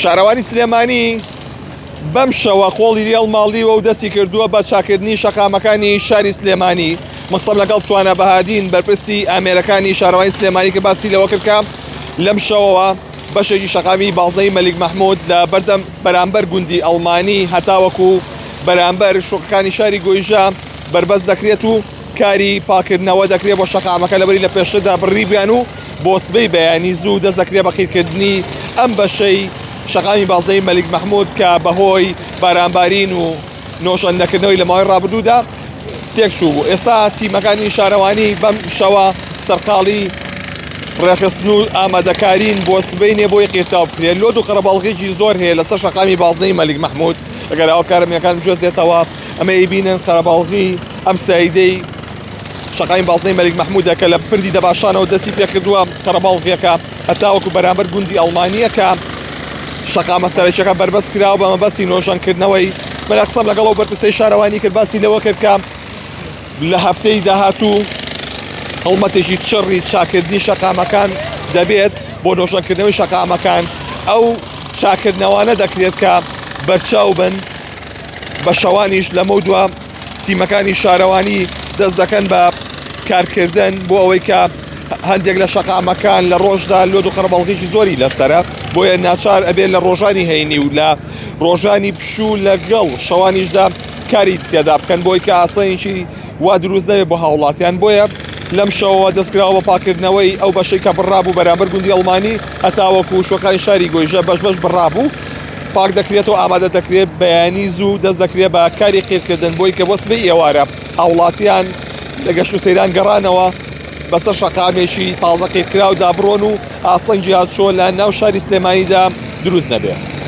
شارەوانی سلێمانی بەم شەوە خۆڵی لێڵ ماڵیوە و دەستی کردووە بە چاکردنی شەقامەکانی شاری سلێمانی. من قسەم لەگەڵ توانا بەهادین بەرپرسی ئامێرەکانی شارەوانی سلێمانی کە باسی لەوە کرد کە لەم شەوەوە بەشێکی شەقامی بازنەی مەلیک مەحمود لە بەردەم بەرامبەر گوندی ئەڵمانی هەتاوەکو بەرامبەر شوقەکانی شاری گۆیژە بەربەست دەکرێت و کاری پاکردنەوە دەکرێت بۆ شەقامەکە لەبەری لە پێشتردا بڕیبیان و بۆ سبەی بەیانی زوو دەست دەکرێت بە قیرکردنی ئەم بەشەی شەقامی بازنەی مەلیک مەحمود کە بەهۆی بارانبارین و نۆژەن نەکردنەوەی لە ماوەی ڕابردوودا تێکچوو بوو. ئێستا تیمەکانی شارەوانی بەم شەوە سەرقاڵی ڕێکخستن و ئامادەکارین بۆ سبەینێ بۆی قیرتاو بکرێت. لۆد و قەرەباڵغێکی زۆر هەیە لەسەر شەقامی بازنەی مەلیک مەحمود. ئەگەر هاوکارەکان بجۆزێتەوە ئەمە ئەیبینن قەرەباڵغی ئەم سایدەی شەقامی بازنەی مەلیک مەحمودە کە لە پردی دەباشانەوە دەستی پێکردووە قەرەباڵغیەکە هەتاوەکو بەرامبەر گوندی ئەڵمانییە کە شەقامە سەرەکیەکە بەربەست کراوە بە مەبەستی نۆژەنکردنەوەی. من قسەم لەگەڵ ئەو بەرپرسەی شارەوانی کرد باسی لەوە کرد کە لە هەفتەی داهاتوو هەڵمەتێکی چڕی چاکردنی شەقامەکان دەبێت بۆ نۆژەنکردنەوەی شەقامەکان. ئەو چاکردنەوانە دەکرێت کە بەرچاو بن بە شەوانیش لەمەودوا تیمەکانی شارەوانی دەست دەکەن بە کارکردن بۆ ئەوەی کە هەندێک لە شەقامەکان لە ڕۆژدا لۆد و قەرەباڵغیی زۆری لەسرە بۆیە ناچار ئەبێت لە ڕۆژانی هەینی و لە ڕۆژانی پشوو لەگەڵ شەوانیشدا کاری تێدا بکەن بۆی کە ئاسانێکی وا دروست نەبێت بۆ هاوڵاتیان بۆیە لەم شەوەوە دەستکراوە بە پاکردنەوەی ئەو بەشەی کە بڕابوو بەرامبەر گوندی ئەڵمانی هەتاوەکو شوەکانی شاری گۆیژە بەش بەش بڕابوو پاک دەکرێتەوە ئامادە دەکرێت بەیانی زوو دەست دەکرێت بە کاری قیرکردن بۆی کە بۆ سبەی ئێوارە هاوڵاتیان لە گەشت و سەیران گەڕانەوە بەسەر شەقامێکی تازە قیرکراودا بڕۆن و ئاستەنگی هاتوچۆ لە ناو شاری سلێمانیدا دروست نەبێت.